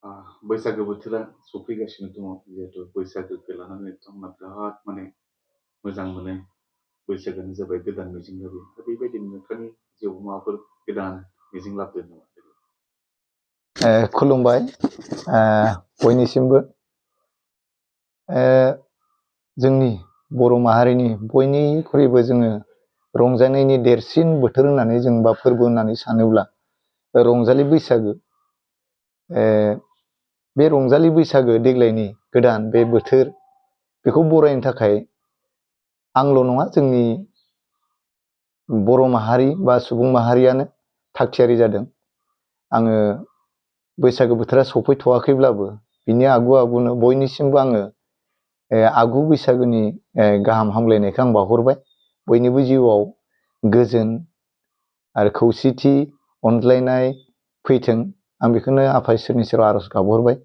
बैसागो बोथोरा सफैगासिनो दङ जिहेतु बैसागोखौ लानानै बिथांमोना बिराद माने मोजां मोनो बैसागोआनो जाबाय गोदान मिजिं लाबोयो दा बेबायदिनो नोंथांनि जिउआव माबाफोर गोदान मिजिं लाबोदों नामा? खुलुमबाय बयनिसिमबो जोंनि बर' माहारिनि बयनिख्रुइबो जोङो रंजानायनि देरसिन बोथोर होननानै जों बा फोरबो होननानै सानोब्ला रंजालि बैसागो बे रंजालि बैसागो देग्लायनि गोदान बे बोथोर बेखौ बरायनो थाखाय आंल' नङा जोंनि बर' माहारि बा सुबुं माहारियानो थागथियारि जादों। आङो बैसागो बोथोरा सफैथ'वाखैब्लाबो बिनि आगुनो बयनिसिमबो आङो आगु बैसागोनि गाहाम हामलायनायखौ आं बावहरबाय। बयनिबो जिउआव गोजोन आरो खौसेथि अनज्लायनाय फैथों आं बेखौनो आफा इसोरनि सेराव आर'ज गाबहरबाय।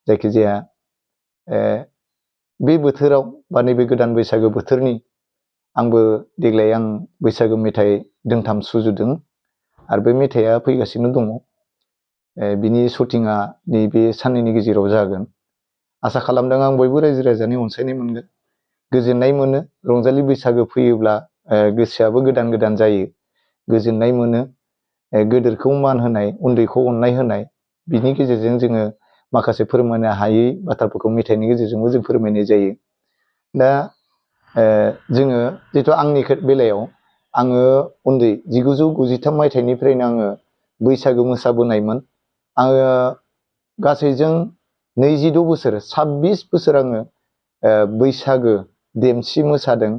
जायखिजाया बे बोथोराव बा नैबे गोदान बैसागो बोथोरनि आंबो देग्लाय आं बैसागो मेथाइ दोंथाम सुजुदों आरो बे मेथाइआ फैगासिनो दङ। बिनि शुटिंआ नैबे साननैनि गेजेराव जागोन। आसा खालामदों आं बयबो रायजो राजानि अनसायनाय मोनगोन, गोजोननाय मोनो। रंजालि बैसागो फैयोब्ला गोसोआबो गोदान गोदान जायो, गोजोननाय मोनो। गेदेरखौ मान होनाय, उन्दैखौ अननाय होनाय, बिनि गेजेरजों जोङो माखासे फोरमायनो हायै बाथ्राफोरखौ मेथाइनि गेजेरजोंबो जों फोरमायनाय जायो। दा जोङो जिथु आंनि बेलायाव आङो उन्दै 1993 मायथाइनिफ्रायनो आङो बैसागो मोसाबोनायमोन। आङो गासैजों 26 बोसोर 26 बोसोर आङो बैसागो देमसि मोसादों,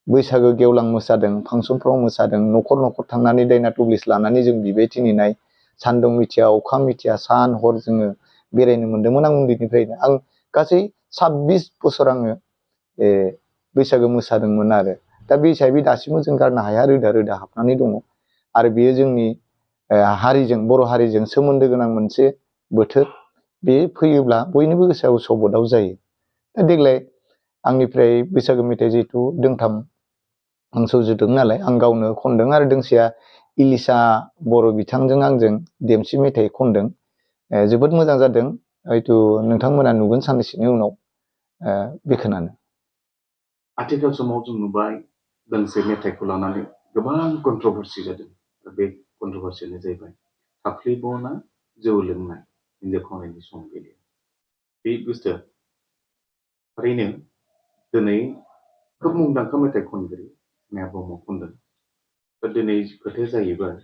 बैसागो गेवलां मोसादों, फांसनफ्राव मोसादों, न'खर न'खर थांनानै दायना तुब्लिस लानानै जों बिबाय थिनिनाय, सान्दुं मिथिया अखा मिथिया सान हर जोङो बेरायनो मोन्दोंमोन। आं उन्दैनिफ्रायनो आं गासै 26 बोसोर आङो बैसागो मोसादोंमोन आरो दा बे हिसाबै दासिमबो जों गारनो हाया, रोदा रोदा हाबनानै दङ। आरो बेयो जोंनि हारिजों, बर' हारिजों सोमोन्दो गोनां मोनसे बोथोर। बे फैयोब्ला बयनिबो गोसोआव सबदाव जायो। दा देग्लाय आंनिफ्राय बैसागो मेथाइ जिहेथु दोंथाम आं सुजुदों नालाय आं गावनो खनदों आरो दोंसेया इलिसा बर' बिथांजों आंजों देमसि मेथाइ खनदों। जोबोद मोजां जादों। हयथ' नोंथांमोना नुगोन साननैसोनि उनाव। बेखौनानो आथिखाल समाव जों नुबाय दोंसे मेथाइखौ लानानै गोबां कन्ट्रभारसि जादों। बे कन्ट्रभारसियानो जाहैबाय थाफ्लिबना जौ लोंनाय हिन्जाव खावनायनि सम गैलिया। बे बुस्थुआ थारैनो दिनै खोब मुंदांखा मेथाइ खनगिरि नेहा ब्रह्म खनदों। दा दिनै खोथाया जाहैबाय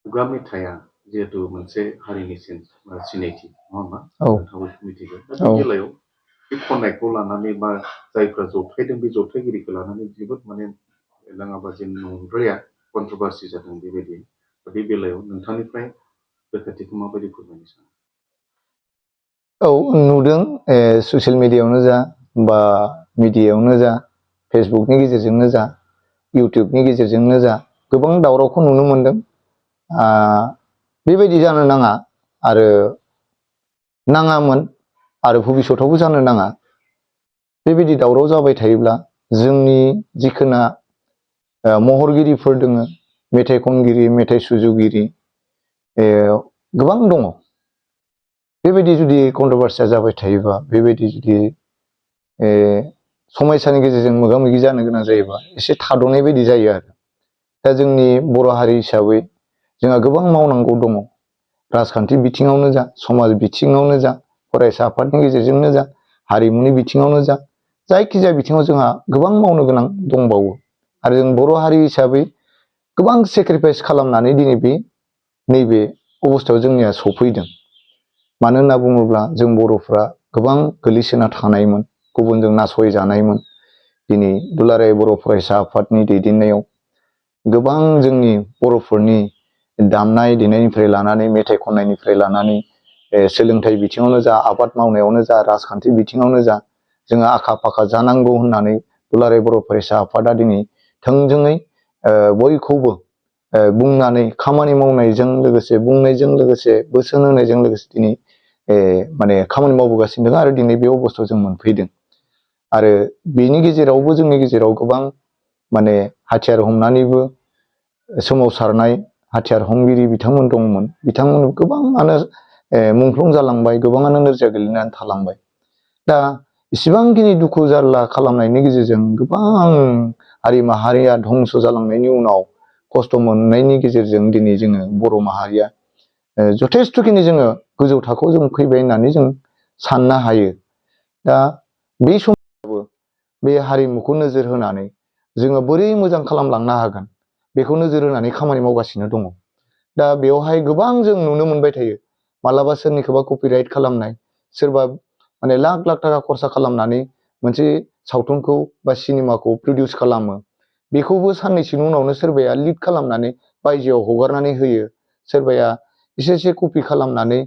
खुगा मेथाइआ जिहेतु मोनसे हारिनि सिनायथि नङा होनबा? नोंथाङाबो मिथिगौ। दा बे बेलायाव बे खननायखौ लानानै बा जायफ्रा जथायदों बे जथायगिरिखौ लानानै जोबोद माने लाङाबाजि नंद्राया कन्ट्रभारसि जादों बेबायदि। बे बेलायाव नोंथांनिफ्राय रैखाथिखौ माबायदि फोरमायनो सानो? नुदों ससियेल मिडियायावनो जा बा मिडियायावनो जा, फेसबुकनि गेजेरजोंनो जा, इउटुबनि गेजेरजोंनो जा गोबां दावरावखौ नुनो मोनदों। बेबायदि जानो नाङा आरो नाङामोन आरो भबिष्यतावबो जानो नाङा। बेबायदि दावराव जाबाय थायोब्ला जोंनि जिखुना महरगिरिफोर दोङो, मेथाइ खनगिरि, मेथाइ सुजुगिरि गोबां दङ। बेबायदि जुदि कन्ट्रभारसिया जाबाय थायोबा, बेबायदि जुदि समयसानि गेजेरजों मोगा मोगि जानो गोनां जायोबा एसे थाद'नाय बायदि जायो आरो। दा जोंनि बर' हारि हिसाबै जोंहा गोबां मावनांगौ दङ। राजखान्थि बिथिङावनो जा, समाज बिथिङावनो जा, फरायसा आफादनि गेजेरजोंनो जा, हारिमुनि बिथिङावनो जा, जायखिजाया बिथिङाव जोंहा गोबां मावनो गोनां दंबावो। आरो जों बर' हारि हिसाबै गोबां सेक्रिफाइस खालामनानै दिनै नैबे अबस्थायाव जोंनिया सफैदों। मानो होनना बुङोब्ला जों बर'फ्रा गोबां गोलैसोना थानायमोन, गुबुनजों नासयजानायमोन। दिनै दुलाराय बर' फरायसा आफादनि दैदेननायाव गोबां जोंनि बर'फोरनि दामनाय देनायनिफ्राय लानानै, मेथाइ खननायनिफ्राय लानानै, सोलोंथाइ बिथिङावनो जा, आबाद मावनायावनो जा, राजखान्थि बिथिङावनो जा, जोङो आखा फाखा जानांगौ होननानै दुलाराय बर' फरायसा आफादा दिनै थोंजोङै बयखौबो बुंनानै खामानि मावनायजों लोगोसे, बुंनायजों लोगोसे, बोसोन होनायजों लोगोसे दिनै माने खामानि मावबोगासिनो दङ आरो दिनै बे अबस्थायाव जों मोनफैदों। आरो बेनि गेजेरावबो जोंनि गेजेराव गोबां माने हाथियार हमनानैबो सोमावसारनाय हाथियार हमगिरि बिथांमोन दंमोन। बिथांमोन गोबाङानो मुंख्लं जालांबाय, गोबाङानो नोरजिया गोलैनानै थालांबाय। दा इसिबांखिनि दुखु जारला खालामनायनि गेजेरजों गोबां हारि माहारिया धंस जालांनायनि उनाव खस्थ' मोननायनि गेजेरजों दिनै जोङो बर' माहारिया जथेस्थ'खिनि जोङो गोजौ थाखोआव जों फैबाय होननानै जों साननो हायो। दा बे समावबो बे हारिमुखौ नोजोर होनानै जोङो बोरै मोजां खालामलांनो हागोन बेखौ नोजोर होनानै खामानि मावगासिनो दङ। दा बेवहाय गोबां जों नुनो मोनबाय थायो। मालाबा सोरनिखौबा कपिराइट खालामनाय, सोरबा माने लाख लाख थाखा खरसा खालामनानै मोनसे सावथुनखौ बा सिनेमाखौ प्रडिउस खालामो। बेखौबो साननैसोनि उनावनो सोरबाया लिड खालामनानै बायजोआव हगारनानै होयो, सोरबाया एसे कपि खालामनानै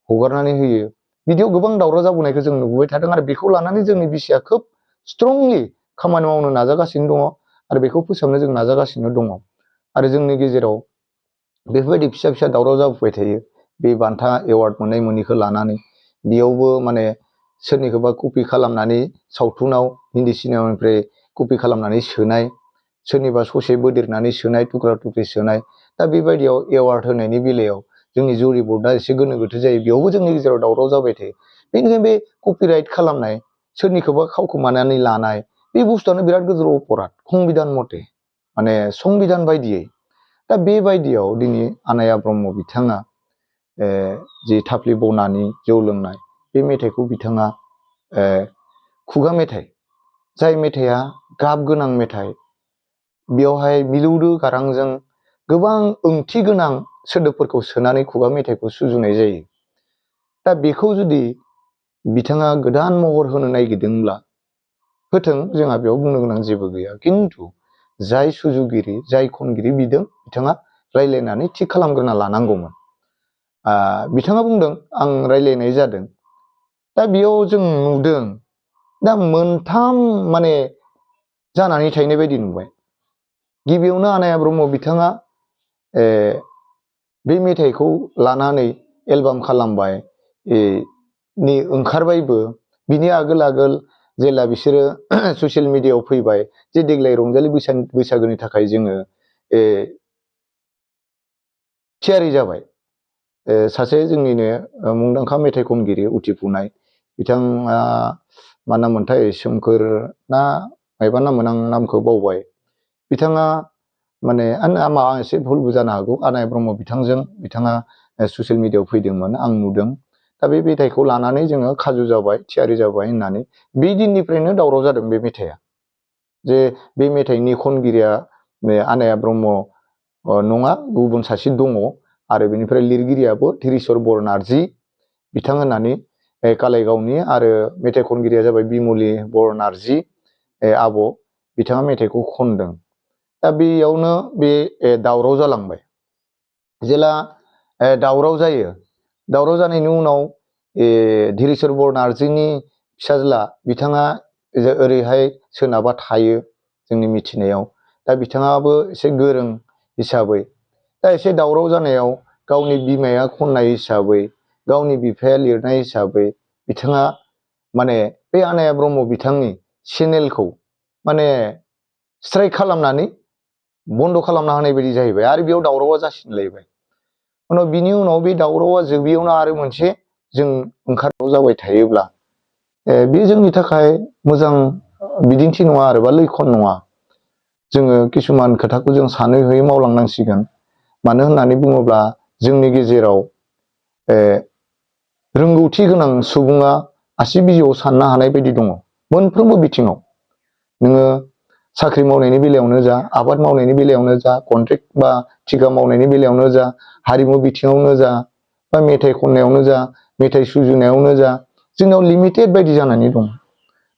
हगारनानै होयो। बिदियाव गोबां दावराव जाबोनायखौ जों नुबोबाय थादों आरो बेखौ लानानै जोंनि बिसिया खोब स्ट्रंलि खामानि मावनो नाजागासिनो दङ आरो बेखौ फोसाबनो जों नाजागासिनो दङ। आरो जोंनि गेजेराव बेफोरबायदि फिसा फिसा दावराव जाबोबाय थायो। बे बान्था एवार्ड मोननाय मोनैखौ लानानै बेयावबो माने सोरनिखौबा कपि खालामनानै सावथुनाव हिन्दी सिनेमानिफ्राय कपि खालामनानै सोनाय, सोरनिबा ससे बोदेरनानै सोनाय, थुख्रा थुख्रि सोनाय। दा बेबायदियाव एवार्ड होनायनि बेलायाव जोंनि जुरि बर्डआ एसे गोनो गोथो जायो। बेयावबो जोंनि गेजेराव दावराव जाबाय थायो। बेनिखायनो बे कपिराइट खालामनाय, सोरनिखौबा खावखोमानानै लानाय, बे बुस्थुआनो बिराद गिदिर अपराध संबिधान मथे, माने संबिधान बायदियै। दा बेबायदियाव दिनै आनाया ब्रह्म बिथाङा जि थाफ्ले बनानि जौ लोंनाय, बे मेथाइखौ बिथाङा खुगा मेथाइ, जाय मेथाइआ गाब गोनां मेथाइ, बेवहाय मिलौदो गारांजों गोबां ओंथि गोनां सोदोबफोरखौ सोनानै खुगा मेथाइखौ सुजुनाय जायो। दा बेखौ जुदि बिथाङा गोदान महर होनो नागिरदोंब्ला होथों, जोंहा बेयाव बुंनो गोनां जेबो गैया। खिन्थु जाय सुजुगिरि, जाय खनगिरि बिथाङा रायज्लायनानै थिग खालामग्रोना लानांगौमोन। बिथाङा बुंदों आं रायज्लायनाय जादों। दा बेयाव जों नुदों दा मोनथाम माने जानानै थाहैनाय बायदि नुबाय। गिबियावनो आनाया ब्रह्म बिथाङा बे मेथाइखौ लानानै एलबाम खालामबाय, ओंखारबायबो। बिनि आगोल जेला बिसोरो ससियेल मिडियायाव फैबाय जे देग्लाय रंजालि बैसागोनि थाखाय जोङो थियारि जाबाय। सासे जोंनिनो मुंदांखा मेथाइ खनगिरि उथिफुनाय बिथाङा, मा नाम मोनथाय, सोमखोर ना मायबा नाममोन, आं नामखौ बावबाय। बिथाङा माने आं एसे भुलबो जानो हागौ। आनाया ब्रह्म बिथाङा ससियेल मिडियायाव फैदोंमोन, आं नुदों। दा बे मेथाइखौ लानानै जोङो खाजु जाबाय, थियारि जाबाय होननानै बे दिननिफ्रायनो दावराव जादों बे मेथाइआ। जे बे मेथाइनि खनगिरिया आनाया ब्रह्म नङा, गुबुन सासे दङ। आरो बेनिफ्राय लिरगिरियाबो धीरेश्वर बर नार्जी बिथां होननानै कालाइगावनि, आरो मेथाइ खनगिरिया जाबाय बिमली बर नार्जी आब', बिथाङा मेथाइखौ खनदों। दा बेयावनो बे दावराव जालांबाय। जेला दावराव जायो, दावराव जानायनि उनाव धीरेश्वर बर नार्जीनि फिसाज्ला बिथाङा ओरैहाय सोनाबा थायो जोंनि मिथिनायाव। दा बिथाङाबो एसे गोरों हिसाबै दा एसे दावराव जानायाव गावनि बिमाया खननाय हिसाबै, गावनि बिफाया लिरनाय हिसाबै बिथाङा माने बे आनाया ब्रह्म बिथांनि चेनेलखौ माने स्ट्राइक खालामनानै बन्द' खालामना होनाय बायदि जाहैबाय। आरो बेयाव दावरावा जासिनलायबाय। उनाव बिनि उनाव बे दावरावा जोबैयावनो आरो मोनसे जों ओंखारनांगौ जाबाय थायोब्ला बे जोंनि थाखाय मोजां बिदिन्थि नङा आरो बा लैखन नङा। जोङो किसुमान खोथाखौ जों सानै हयै मावलांनांसिगोन। मानो होननानै बुङोब्ला जोंनि गेजेराव रोंगौथि गोनां सुबुङा आसि बिजौआव साननो हानाय बायदि दङ मोनफ्रोमबो बिथिङाव। नोङो साख्रि मावनायनि बेलायावनो जा, आबाद मावनायनि बेलायावनो जा, कन्ट्रेक्ट बा थिका मावनायनि बेलायावनो जा, हारिमु बिथिङावनो जा, बा मेथाइ खननायावनो जा, मेथाइ सुजुनायावनो जा, जोंनाव लिमिटेड बायदि जानानै दं।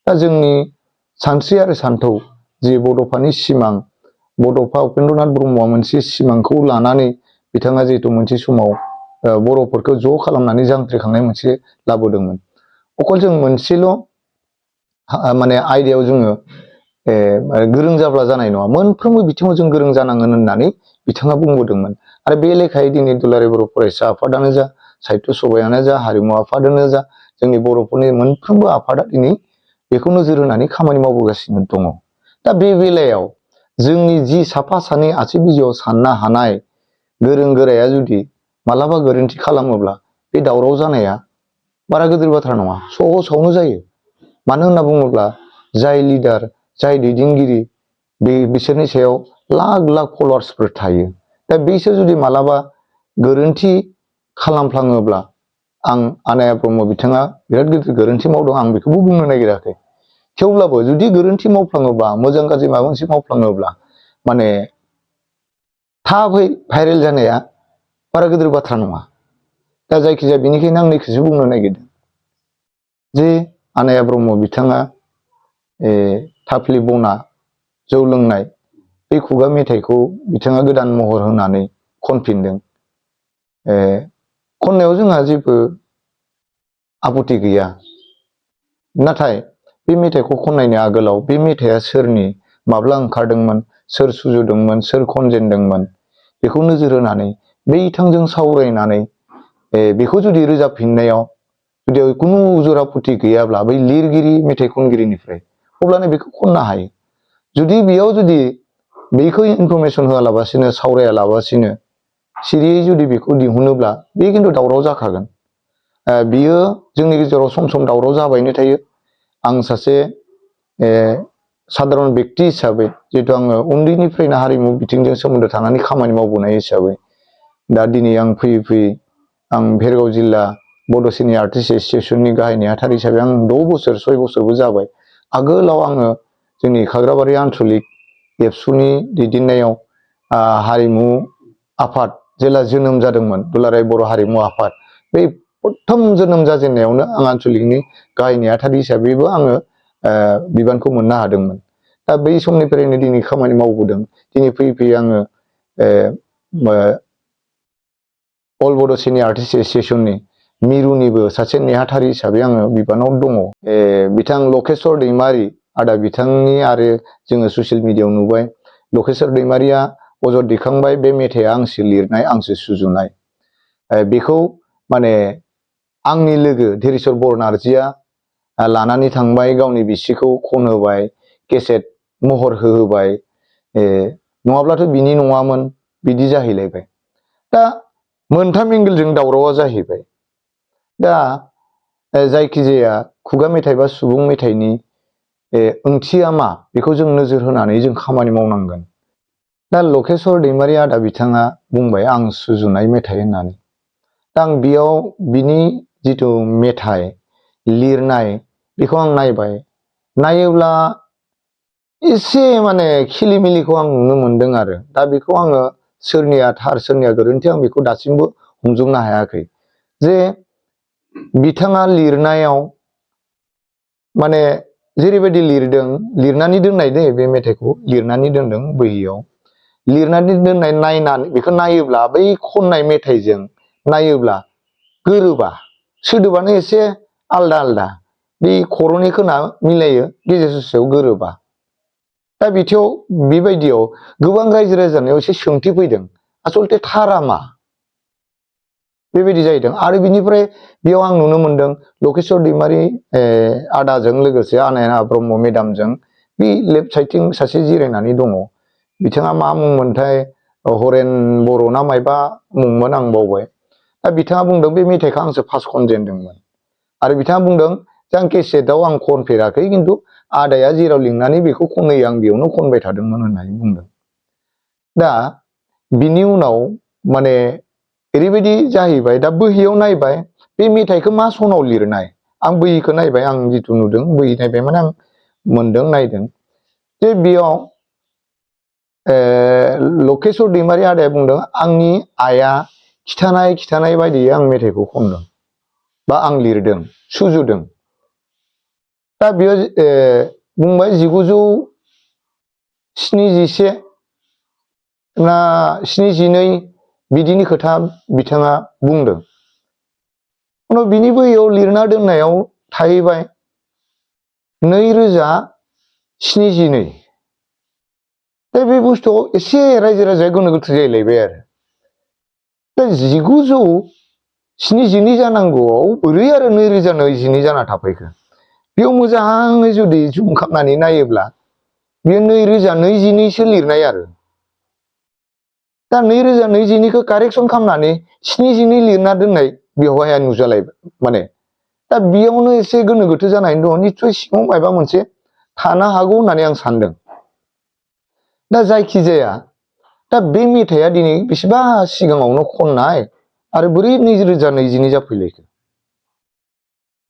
दा जोंनि सानस्रि आरो सान्थौ, जि बड'फानि सिमां, बड'फा उपेन्द्रनाथ ब्रह्मआ मोनसे सिमांखौ लानानै बिथाङा जिहेतु मोनसे समाव बर'फोरखौ ज' खालामनानै जांख्रिखांनाय मोनसे लाबोदोंमोन। अकल जों मोनसेल' माने आयदायाव जोङो गोरों जाब्ला जानाय नङा, मोनफ्रोमबो बिथिङाव जों गोरों जानांगोन होननानै बिथाङा बुंबोदोंमोन। आरो बे लेखायै दिनै दुलाराय बर' फरायसा आफादानो जा, साहित्य सभायानो जा, हारिमु आफादानो जा, जोंनि बर'फोरनि मोनफ्रोमबो आफादा दिनै बेखौ नोजोर होनानै खामानि मावबोगासिनो दङ। दा बे बेलायाव जोंनि जि साफा सानै आसि बिजौआव साननो हानाय गोरों गोराया जुदि मालाबा गोरोन्थि खालामोब्ला बे दावराव जानाया बारा गिदिर बाथ्रा नङा, सहसावनो जायो। मानो होनना बुङोब्ला जाय लिडार, जाय दैदेनगिरि बिसोरनि सायाव लाख लाख फल'वार्सफोर थायो। दा बिसोर जुदि मालाबा गोरोन्थि खालामफ्लाङोब्ला, आं आनाया ब्रह्म बिथाङा बिराद गिदिर गोरोन्थि मावदों, आं बेखौबो बुंनो नागिराखै। थेवब्लाबो जुदि गोरोन्थि मावफ्लाङोबा, मोजां गाज्रि माबा मोनसे मावफ्लाङोब्ला माने थाबै भाइरेल जानाया बारा गिदिर बाथ्रा नङा। दा जायखिजाया बेनिखायनो आं नैखौसो बुंनो नागिरदों जे आनाया ब्रह्म बिथाङा थाफ्लि बना जौ लोंनाय बे खुगा मेथाइखौ बिथाङा गोदान महर होनानै खनफिनदों। खननायाव जोंहा जेबो आपत्ति गैया। नाथाय बे मेथाइखौ खननायनि आगोलाव बे मेथाइआ सोरनि, माब्ला ओंखारदोंमोन, सोर सुजुदोंमोन, सोर खनजेनदोंमोन, बेखौ नोजोर होनानै बिथांजों सावरायनानै बेखौ जुदि रोजाबफिननायाव जुदि खुनु जरा आपत्ति गैयाब्ला बै लिरगिरि मेथाइ खनगिरिनिफ्राय, अब्लानो बेखौ खननो हायो। जुदि बेयाव जुदि बेखौ इनफरमेसन होआलाबासिनो, सावरायालाबासिनो सिरियै जुदि बेखौ दिहुनोब्ला बे खिन्थु दावराव जाखागोन। बियो जोंनि गेजेराव सम सम दावराव जाबायनो थायो। आं सासे साधारन बेक्ति हिसाबै, जिहेतु आङो उन्दैनिफ्रायनो हारिमु बिथिंजों सोमोन्दो थानानै खामानि मावबोनाय हिसाबै, दा दिनै आं फैयै फैयै आं भेरगाव जिल्ला बड' सिनियर आर्टिस्ट एस'सिएशननि गाहाय नेहाथारि हिसाबै आं 6 बोसोर 6 बोसोरबो जाबाय। आगोलाव आङो जोंनि खाग्राबारि आन्चलिक एबसुनि दैदेननायाव हारिमु आफाद जेला जोनोम जादोंमोन, दुलाराय बर' हारिमु आफाद, बै प्रथम जोनोम जाजेननायावनो आं आन्चलिकनि गाहाय नेहाथारि हिसाबैबो आङो बिबानखौ मोननो हादोंमोन। दा बै समनिफ्रायनो दिनै खामानि मावबोदों। दिनै फैयै फैयै आङो अल बड' सिनियर आर्टिस्ट एस'सिएशननि मिरुनिबो सासे नेहाथारि हिसाबै आङो बिबानाव दङ। बिथां लकेश्वर दैमारि आदा बिथांनि आरो जोङो ससियेल मिडियायाव नुबाय, लकेश्वर दैमारिया अजद दैखांबाय, बे मेथाइआ आंसो लिरनाय, आंसो सुजुनाय। बेखौ माने आंनि लोगो धीरेश्वर बर' नार्जीया लानानै थांबाय, गावनि बिसिखौ खनहोबाय, केसेट महर होहोबाय। नङाब्लाथ' बिनि नङामोन, बिदि जाहैलायबाय। दा मोनथाम एंगेलजों दावरावा जाहैबाय। दा जायखिजाया खुगा मेथाइ बा सुबुं मेथाइनि ओंथिया मा, बेखौ जों नोजोर होनानै जों खामानि मावनांगोन। दा लकेश्वर दैमारि आदा बिथाङा बुंबाय आं सुजुनाय मेथाइ होननानै। दा आं बेयाव बिनि जिथु मेथाइ लिरनाय, बेखौ आं नायबाय। नायोब्ला एसे माने खिलिमिलिखौ आं नुनो मोनदों आरो। दा बेखौ आङो सोरनिया थार सोरनिया गोरोन्थि आं बेखौ दासिमबो हमजोबनो हायाखै। जे बिथाङा लिरनायाव माने जेरैबायदि लिरदों, लिरनानै दोननाय दे, बे मेथाइखौ लिरनानै दोनदों बोहियाव। लिरनानै दोननाय नायनानै बेखौ नायोब्ला, बै खननाय मेथाइजों नायोब्ला गोरोबा, सोदोबानो एसे आलदा आलदा, बे खर'नि खोना मिलायो, गेजेर ससेयाव गोरोबा। दा बिथियाव बेबायदियाव गोबां रायजो राजानायाव एसे सोंथि फैदों, आसलथे थारा मा? बेबायदि जाहैदों। आरो बिनिफ्राय बेयाव आं नुनो मोनदों लकेश्वर दैमारि आदाजों लोगोसे आनाया ब्रह्म मेदामजों बे लेफ्ट साइडथिं सासे जिरायनानै दङ। बिथाङा मा मुंमोनथाय, हरेन बर' ना मायबा मुंमोन, आं बावबाय। दा बिथाङा बुंदों बे मेथाइखौ आंसो फार्स्ट खनजेनदोंमोन। आरो बिथाङा बुंदों जे आं केसेटआव आं खनफेराखै, खिन्थु आदाया जेराव लिंनानै बेखौ खनहोयो आं बेयावनो खनबाय थादोंमोन होननानै बुंदों। दा बिनि उनाव माने ओरैबायदि जाहैबाय, दा बोहियाव नायबाय बे मेथाइखौ मा सनाव लिरनाय, आं बोहिखौ नायबाय, आं जिथु नुदों बोहि नायबाय, माने आं मोनदों, नायदों जे बेयाव लकेश्वर दैमारि आदाया बुंदों आंनि आइया खिथानाय बायदियै आं मेथाइखौ खनदों बा आं लिरदों, सुजुदों। दा बेयो बुंबाय 1971 ना 72 बिदिनि खोथा बिथाङा बुंदों। उनाव बिनि बोहियाव लिरना दोननायाव थाहैबाय 2072। दा बे बुस्थुआव एसे रायजो राजाया गोनो गोथो जालायबाय आरो। दा 1972 जानांगौआव बोरै आरो 2022 जाना थाफैखो? बेयाव मोजाङै जुदि जुम खालामनानै नायोब्ला बेयो 2022सो लिरनाय आरो। दा 2022खौ कारेक्सन खालामनानै 72 लिरना दोननाय बेवहाय नुजालायबाय माने दा बेयावनो एसे गोनो गोथो जानानै दङ निस्सय सिङाव माबा मोनसे थानो हागौ होननानै आं सानदों दा जायखिजाया दा बे मेथाइआ दिनै बेसेबा सिगाङावनो खननाय आरो बोरै 2022 जाफैलायखो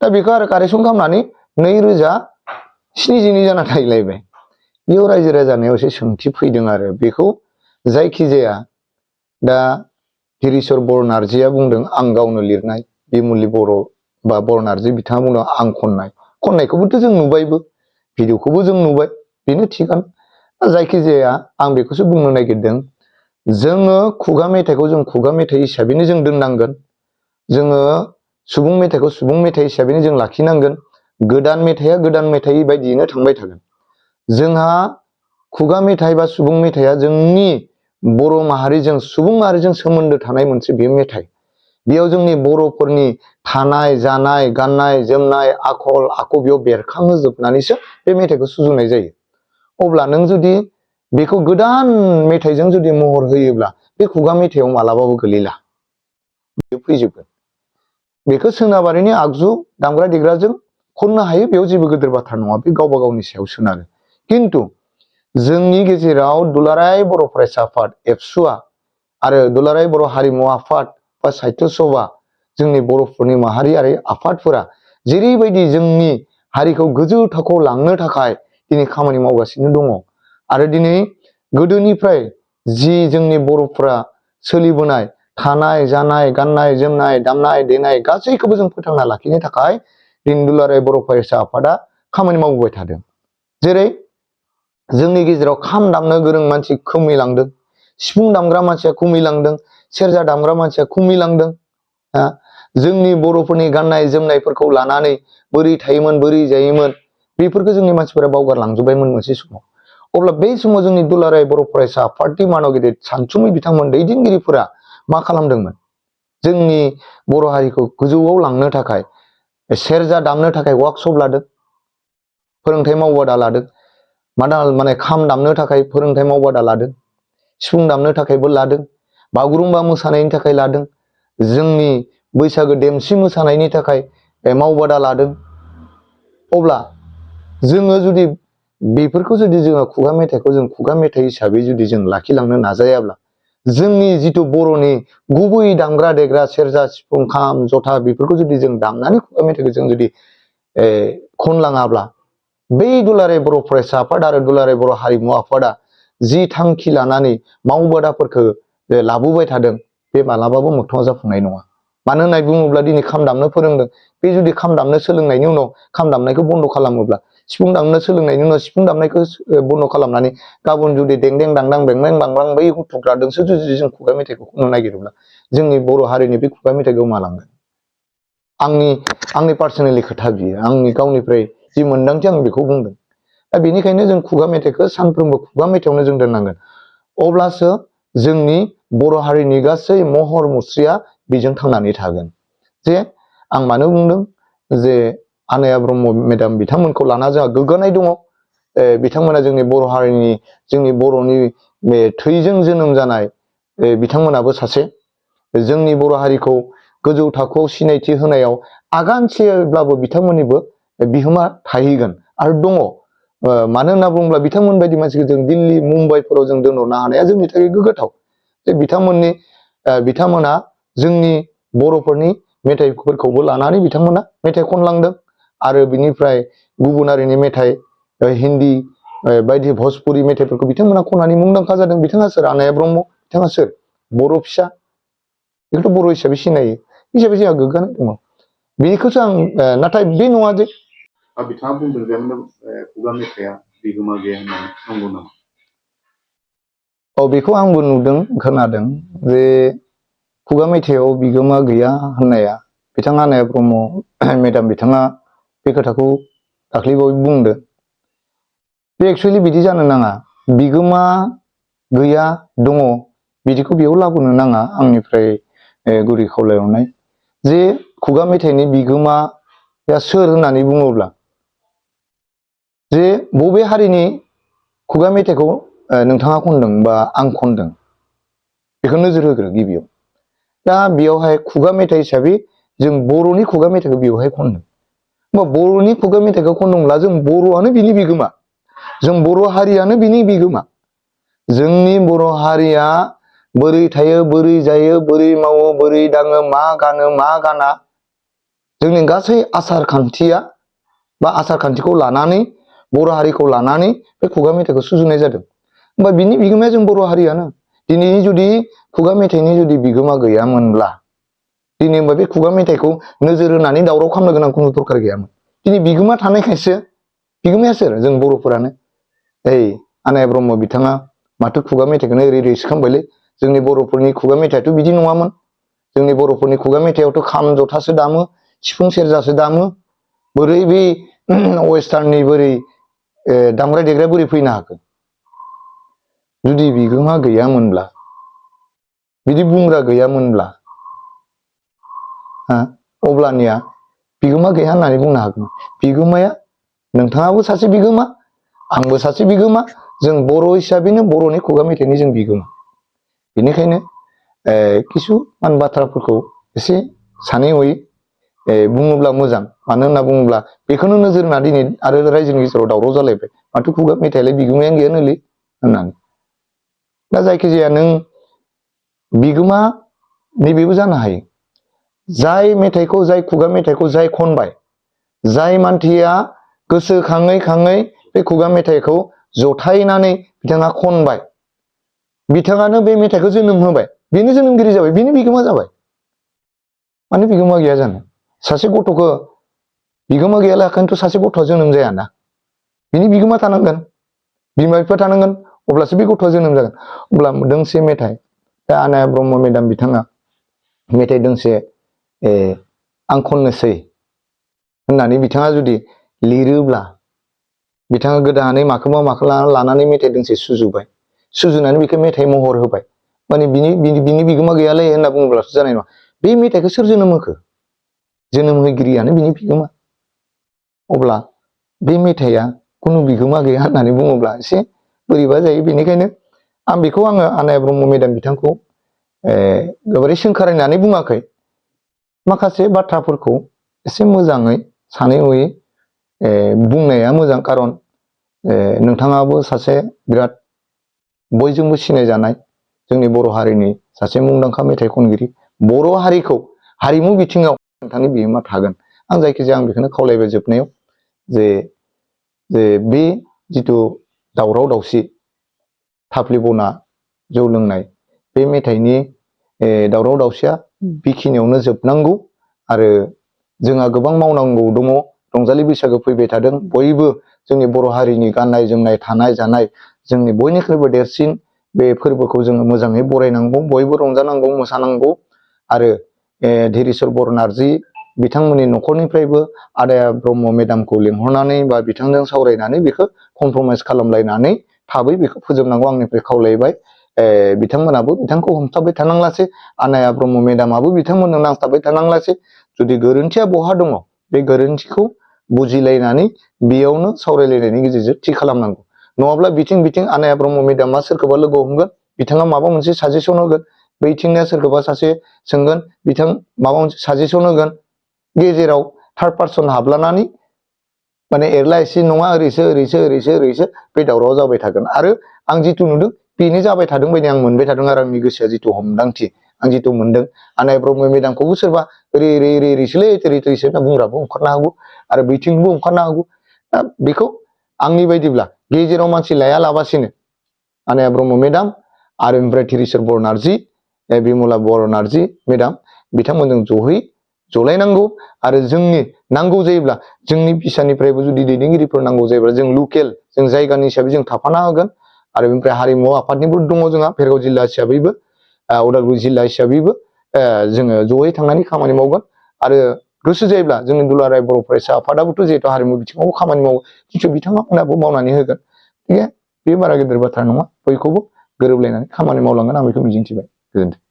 दा बेखौ आरो कारेक्सन खालामनानै 2072 जाना थाहैलायबाय बेयाव रायजो राजानायाव एसे सोंथि फैदों आरो बेखौ जायखिजाया दा धीरेश्वर बर नार्जीआ बुंदों आं गावनो लिरनाय बिमुलि बर' बा बर नार्जी बिथाङा बुंदों आं खननायखौबोथ' जों नुबायबो भिडिअखौबो जों नुबाय बेनो थिगानो जायखिजाया आं बेखौसो बुंनो नागिरदों जोङो खुगा मेथाइखौ जों खुगा मेथाइ हिसाबैनो जों दोननांगोन जोङो सुबुं मेथाइखौ सुबुं मेथाइ हिसाबैनो जों लाखिनांगोन गोदान मेथाइआ गोदान मेथाइ बायदियैनो थांबाय थागोन जोंहा खुगा मेथाइ बा सुबुं मेथाइआ जोंनि बर' माहारिजों सुबुं माहारिजों सोमोन्दो थानाय मोनसे बे मेथाइ बेयाव जोंनि बर'फोरनि थानाय जानाय गाननाय जोमनाय आखल आखु बेयाव बेरखांहोजोबनानैसो बे मेथाइखौ सुजुनाय जायो अब्ला नों जुदि बेखौ गोदान मेथाइजों जुदि महर होयोब्ला बे खुगा मेथाइआव मालाबाबो गोलैला बेयो फैजोबगोन बेखौ सोनाबारिनि आगजु दामग्रा देग्राजों खननो हायो बेयाव जेबो गिदिर बाथ्रा नङा बे गावबा गावनि सायाव सोनारो किन्तु जोंनि गेजेराव दुलाराय बर' फरायसा आफाद एबसुआ आरो दुलाराय बर' हारिमु आफाद बा साहित्य सभा जोंनि बर'फोरनि माहारियारि आफादफोरा जेरैबायदि जोंनि हारिखौ गोजौ थाखोआव लांनो थाखाय दिनै खामानि मावगासिनो दङ आरो दिनै गोदोनिफ्राय जि जोंनि बर'फोरा सोलिबोनाय थानाय जानाय गाननाय जोमनाय दामनाय देनाय गासैखौबो जों फोथांना लाखिनो थाखाय दिनै दुलाराय बर' फरायसा आफादा खामानि मावबोबाय थादों जेरै जोंनि गेजेराव खाम दामनो गोरों मानसि खमायलांदों सिफुं दामग्रा मानसिया खमायलांदों सेरजा दामग्रा मानसिया खमायलांदों जोंनि बर'फोरनि गाननाय जोमनायफोरखौ लानानै बोरै थायोमोन बोरै जायोमोन बेफोरखौ जोंनि मानसिफोरा बावगारलांजोबबायमोन मोनसे समाव अब्ला बे समाव जोंनि दुलाराय बर' फरायसा आफादनि मानाव गिदिर सानसुमै बिथांमोन दैदेनगिरिफोरा मा खालामदोंमोन जोंनि बर' हारिखौ गोजौआव लांनो थाखाय सेरजा दामनो थाखाय वार्कशप लादों फोरोंथाय मावबादा लादों माने खाम दामनो थाखाय फोरोंथाय मावबादा लादों सिफुं दामनो थाखायबो लादों बागुरुम्बा मोसानायनि थाखाय लादों जोंनि बैसागो देमसि मोसानायनि थाखाय मावबादा लादों अब्ला जोङो जुदि बेफोरखौ जुदि जोङो खुगा मेथाइखौ जों खुगा मेथाइ हिसाबै जुदि जों लाखिलांनो नाजायाब्ला जोंनि जिथु बर'नि गुबै दामग्रा देग्रा सेरजा सिफुं खाम जथा बेफोरखौ जुदि जों दामनानै खुगा मेथाइखौ जों जुदि खनलाङाब्ला बै दुलाराय बर' फरायसा आफाद आरो दुलाराय बर' हारिमु आफादा जि थांखि लानानै मावबादाफोरखौ लाबोबाय थादों बे मालाबाबो मोगथाङाव जाफुंनाय नङा मानो होननानै बुङोब्ला दिनै खाम दामनो फोरोंदों बे जुदि खाम दामनो सोलोंनायनि उनाव खाम दामनायखौ बन्द' खालामोब्ला सिफुं दामनो सोलोंनायनि उनाव सिफुं दामनायखौ बन्द' खालामनानै गाबोन जुदि देंदें दांदां बेंबें बांब्रां बै गथ'फ्रादोंसो जुदि जों खुगा मेथाइखौ खननो नागिरोब्ला जोंनि बर' हारिनि बे खुगा मेथाइ गोमालांगोन आंनि पार्सनेलि खोथा बियो आंनि गावनिफ्राय जि मोन्दांथि आं बेखौ बुंदों दा बेनिखायनो जों खुगा मेथाइखौ सानफ्रोमबो खुगा मेथाइआवनो जों दोननांगोन अब्लासो जोंनि बर' हारिनि गासै महर मुस्रिया बेजों थांनानै थागोन जे आं मानो बुंदों जे आनाया ब्रह्म मेडाम बिथांमोनखौ लाना जोंहा गोग्गानाय दङ बिथांमोना जोंनि बर' हारिनि जोंनि बर'नि थैजों जोनोम जानाय बिथांमोनाबो सासे जोंनि बर' हारिखौ गोजौ थाखोआव सिनायथि होनायाव आगानसेब्लाबो बिथांमोननिबो बिहोमा थाहैगोन आरो दङ मानो होनना बुङोब्ला बिथांमोन बायदि मानसिखौ जों दिल्ली मुम्बाइफोराव जों दोनहरनो हानाया जोंनि थाखाय गोग्गाथाव जे बिथांमोना जोंनि बर'फोरनि मेथाइफोरखौबो लानानै बिथांमोना मेथाइ खनलांदों आरो बिनिफ्राय गुबुन हारिनि मेथाइ हिन्दी बायदि भोजपुरि मेथाइफोरखौ बिथांमोना खननानै मुंदांखा जादों बिथाङा सोर आनाया ब्रह्म बिथाङा सोर बर' फिसा बेखौथ' बर' हिसाबै सिनायो हिसाबै जोंहा गोग्गानाय दङ बेखौसो आं नाथाय बे नङा जे बिथाङा बुंदों जे खुगा मेथाइआ बिगोमा गैया होननानै नंगौ नामा बेखौ आंबो नुदों खोनादों जे खुगा मेथाइआव बिगोमा गैया होननाया बिथाङा आनाया ब्रह्म मेडाम बिथाङा बे खोथाखौ दाख्लैबावै बुंदों बे एक्सुवेलि बिदि जानो नाङा बिगोमा गैया दङ बिदिखौ बेयाव लाबोनो नाङा आंनिफ्राय गुरै खावलायहरनाय जे खुगा मेथाइनि बिगोमाया सोर होननानै बुङोब्ला जे बबे हारिनि खुगा मेथाइखौ नोंथाङा खनदों बा आं खनदों बेखौ नोजोर होग्रो गिबियाव दा बेयावहाय खुगा मेथाइ हिसाबै जों बर'नि खुगा मेथाइखौ बेवहाय खनदों। होमबा बर'नि खुगा मेथाइखौ खनदोंब्ला जों बर'आनो बिनि बिगोमा, जों बर' हारियानो बिनि बिगोमा। जोंनि बर' हारिया बोरै थायो, बोरै जायो, बोरै मावो, बोरै दाङो, मा गानो, मा गाना, जोंनि गासै आसार खान्थिया बा आसार खान्थिखौ लानानै बर' हारिखौ लानानै बे खुगा मेथाइखौ सुजुनाय जादों। होमबा बिनि बिगोमाया जों बर' हारियानो। दिनैनि जुदि खुगा मेथाइनि जुदि बिगोमा गैयामोनब्ला दिनै होमबा बे खुगा मेथाइखौ नोजोर होनानै दावराव खालामनो गोनां खुनु दरखार गैयामोन। दिनै बिगोमा थानायखायसो, बिगोमाया सोर? जों बर'फोरानो। आनाय ब्रह्म बिथाङा माथो खुगा मेथाइखौनो ओरै ओरैसो खालामबायलै, जोंनि बर'फोरनि खुगा मेथाइआथ' बिदि नङामोन। जोंनि बर'फोरनि खुगा मेथाइआवथ' खाम जथासो दामो, सिफुं सेरजासो दामो, बोरै बे वेस्टार्ननि बोरै दामग्रा देग्रा बोरै फैनो हाखो? जुदि बिगोमा गैयामोनब्ला, बिदि बुंग्रा गैयामोनब्ला, अब्लानिया बिगोमा गैया होननानै बुंनो हागोन। बिगोमाया नोंथाङाबो सासे बिगोमा, आंबो सासे बिगोमा, जों बर' हिसाबैनो बर'नि खुगा मेथाइनि जों बिगोमा। बेनिखायनो किसुमान बाथ्राफोरखौ एसे सानै हयै बुङोब्ला मोजां। मानो होनना बुङोब्ला बेखौनो नोजोर होना दिनै आरो रायजोनि गेजेराव दावराव जालायबाय, माथो खुगा मेथाइलाय बिगोमायानो गैयानोलै होननानै। दा जायखिजाया नों बिगोमा नैबेबो जानो हायो। जाय मेथाइखौ, जाय खुगा मेथाइखौ जाय खनबाय, जाय मानसिया गोसोखाङै खाङै बे खुगा मेथाइखौ जथायनानै बिथाङा खनबाय, बिथाङानो बे मेथाइखौ जोनोम होबाय, बेनो जोनोमगिरि जाबाय, बेनो बिगोमा जाबाय। मानो बिगोमा गैया जानो? सासे गथ'खौ बिगोमा गैयालाखायनोथ' सासे गथ'आ जोनोम जायाना। बिनि बिगोमा थानांगोन, बिमा बिफा थानांगोन, अब्लासो बे गथ'आ जोनोम जागोन। अब्ला दोंसे मेथाइ, दा आनाया ब्रह्म मेदाम बिथाङा मेथाइ दोंसे आं खननोसै होननानै बिथाङा जुदि लिरोब्ला, बिथाङा गोदानै माखौबा माखौ लानानै मेथाइ दोंसे सुजुबाय, सुजुनानै बेखौ मेथाइ महर होबाय, माने बिनि बिगोमा गैयालै होनना बुङोब्लासो जानाय नङा। बे मेथाइखौ सोर जोनोम होखो? जोनोम होगिरियानो बिनि बिगोमा। अब्ला बे मेथाइआ खुनु बिगोमा गैया होननानै बुङोब्ला एसे बोरैबा जायो। बेनिखायनो आङो आनाया ब्रह्म मेदाम बिथांखौ गोबारै सोंखारायनानै बुङाखै, माखासे बाथ्राफोरखौ एसे मोजाङै सानै हयै बुंनाया मोजां। खारन नोंथाङाबो सासे बिराद बयजोंबो सिनायजानाय जोंनि बर' हारिनि सासे मुंदांखा मेथाइ खनगिरि। बर' हारिखौ हारिमु बिथिङाव नोंथांनि बिहोमा थागोन। आं जायखिजाया आं बेखौनो खावलायबाय जोबनायाव, जे बे जिथु दावराव दावसि, थाफ्ले बना जौ लोंनाय, बे मेथाइनि दावराव दावसिया बेखिनियावनो जोबनांगौ। आरो जोंहा गोबां मावनांगौ दङ। रंजालि बैसागो फैबाय थादों। बयबो जोंनि बर' हारिनि गाननाय जोमनाय, थानाय जानाय, जोंनि बयनिख्रुइबो देरसिन बे फोरबोखौ जोङो मोजाङै बरायनांगौ, बयबो रंजानांगौ, मोसानांगौ। आरो धीरेश्वर बर' नार्जि बिथांमोननि न'खरनिफ्रायबो आदाया ब्रह्म मेदामखौ लिंहरनानै बा बिथांजों सावरायनानै बेखौ कमप्रमाइस खालामलायनानै थाबै बेखौ फोजोबनांगौ आंनिफ्राय खावलायबाय। बिथांमोनाबो बिथांखौ हमथाबबाय थानांलासै, आनाया ब्रह्म मेदामाबो बिथांमोननो नांथाबबाय थानांलासै। जुदि गोरोन्थिया बहा दङ, बे गोरोन्थिखौ बुजिलायनानै बेयावनो सावरायलायनायनि गेजेरजों थि खालामनांगौ। नङाब्ला बिथिं आनाया ब्रह्म मेदामा सोरखौबा लोगो हमगोन, बिथाङा माबा मोनसे साजेसन होगोन, बैथिंनिया सोरखौबा सासे सोंगोन, बिथां माबा मोनसे साजेसन होगोन, गेजेराव थार्ड पार्सन हाबलानानै माने एरला एसे नङा, ओरैसो बे दावरावआ जाबाय थागोन। आरो आं जिथु नुदों बेनो जाबाय थादों बायदि आं मोनबाय थादों। आरो आंनि गोसोआ जिथु हमदांथि, आं जिथु मोनदों, आनाया ब्रह्म मेदामखौबो सोरबा ओरैसोलै ओरैसो होनना बुंग्राबो ओंखारनो हागौ, आरो बैथिंबो ओंखारनो हागौ। दा बेखौ आंनि बायदिब्ला गेजेराव मानसि लायालाबासिनो आनाया ब्रह्म मेदाम आरो ओमफ्राय धीरेश्वर बर' नार्जि, बिमला बर' नार्जि मेदाम, बिथांमोनजों जयै जलायनांगौ। आरो जोंनि नांगौ जायोब्ला जोंनि फिसानिफ्रायबो जुदि दैदेनगिरिफोर नांगौ जायोब्ला जों लकेल, जों जायगानि हिसाबै जों थाफाना होगोन। आरो ओमफ्राय हारिमु आफादनिबो दङ जोंहा, भेरगाव जिल्ला हिसाबैबो, उदालगुरि जिल्ला हिसाबैबो जोङो जयै थांनानै खामानि मावगोन। आरो गोसो जायोब्ला जोंनि दुलाराय बर' फरायसा आफादाबोथ' जिहेथु हारिमु बिथिङाव खामानि मावो, खिन्थु बिथांमोनाबो मावनानै होगोन। बे बारा गिदिर बाथ्रा नङा, बयखौबो गोरोबलायनानै खामानि मावलांगोन, आं बेखौ मिजिंथिबाय। गोजोन्थों।